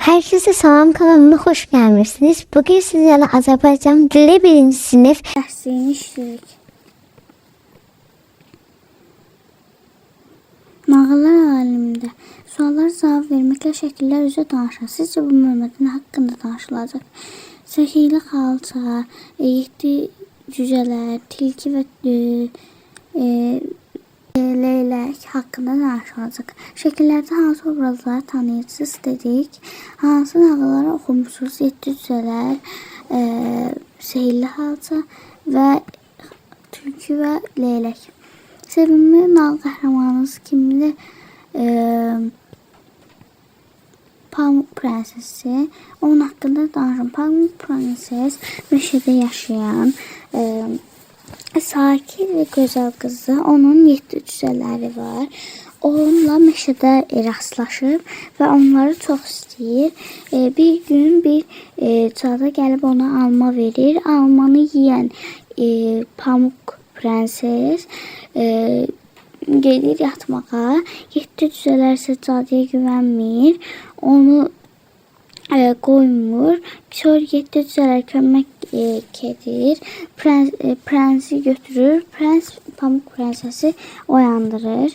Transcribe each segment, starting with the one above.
Herkese salam kanalıma hoş gelmişsiniz. Bugün sizlerle Azerbaycan Dili 1. Sınıf Dərsini işləyirik. Nağıllar aləmində suallara cavab verməklə şəkillər üzrə danışın. Sizcə bu mövzuda nə haqqında danışılacaq? Sehrli xalça, yeddi cücələr, tilki və leylək haqqında danışılacaq. Şəkillərdə hansı obrazları tanıyırsınız dedik. Hansı nağılları oxumusunuz? Yeddi cücələr, sehrli xalça və tülkü və leylək. Sevimli nağıl qəhrəmanınız kimdir? Pamuk Prensesi. Onun haqqında danışın. Pamuk Prenses meşədə yaşayan sakit və gözəl qızı. Onun 7 cücələri var. Onunla meşədə rastlaşıb və onları çox istəyir. Bir gün bir cadı gəlib ona alma verir. Almanı yeyən Pamuk Prenses gedir yatmağa. 7 cücələr isə cadıya güvənmir. Onu qoymur. Sonra 7 cücələr kömək gedir. Prensi götürür. Prens Pamuk Prensesi oyandırır.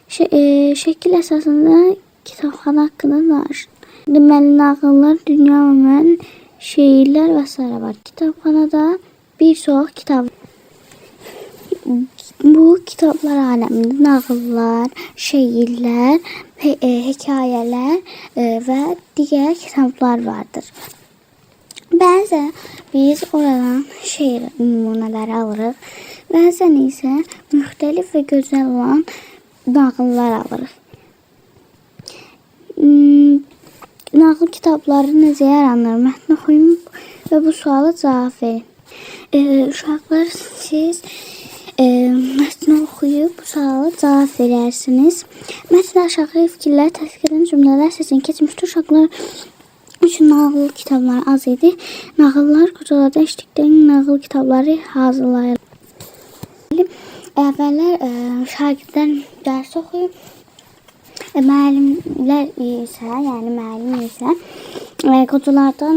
Şəkil əsasında kitabxana haqqında danışın. Deməli, nağıllar, dünya və mən, şeirlər və sairə var. Kitabxanada bir çox kitab. Bu kitablar aləmində nağıllar, şeirlər, hekayələr və digər kitablar vardır. Bəzən biz oradan şeir nümunələri alırıq. Bəzən isə müxtəlif və gözəl olan nağıllar alırıq. Nağıl kitabları necə yaranır? Mətni oxuyun və bu suala cavab verin. Uşaqlar, siz mətni oxuyub bu suala cavab verərsiniz. Mətndə aşağı fikirlər təsdiq edən cümlələr seçin. Keçmişdə uşaqlar üçün nağıl kitabları az idi. Nağıllar qocalardan eşitdikləri nağıl kitabları hazırlayır. Əvvəllər şagirdlər dərs oxuyub, müəllimlər isə, yəni müəllim isə qocalardan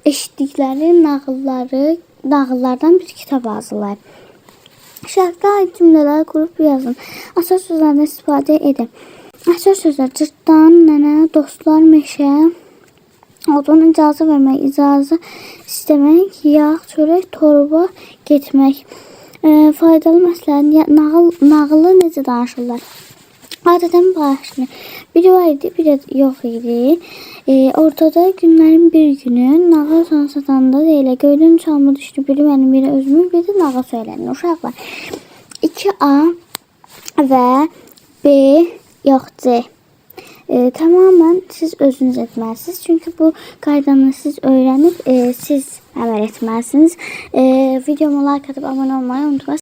eşitdikləri nağıllardan bir kitab hazırlayıb. Şərqdə aid cümlələr qurub yazın. Açar sözlərdən istifadə edin. Açar sözlər cırtdan, nənə, dostlar, meşə, odun, icazə vermək, icazə istəmək, yağ, çörək, torba, getmək. Faydalı məsləhət, nağılı necə danışırlar? Adətən başlayır. Biri var idi, biri yox idi. Ortada günlərin bir günü nağıl satanda elə göydən çalma düşdü. Biri mənim, biri özümün, biri də nağıl söylənir. Uşaqlar 2A və B yox C. Tamamen siz özünüz etməlisiniz. Çünki bu qaydanı siz öyrənib siz əməl etməlisiniz. Videoma like atıp abone olmayı unutmayın.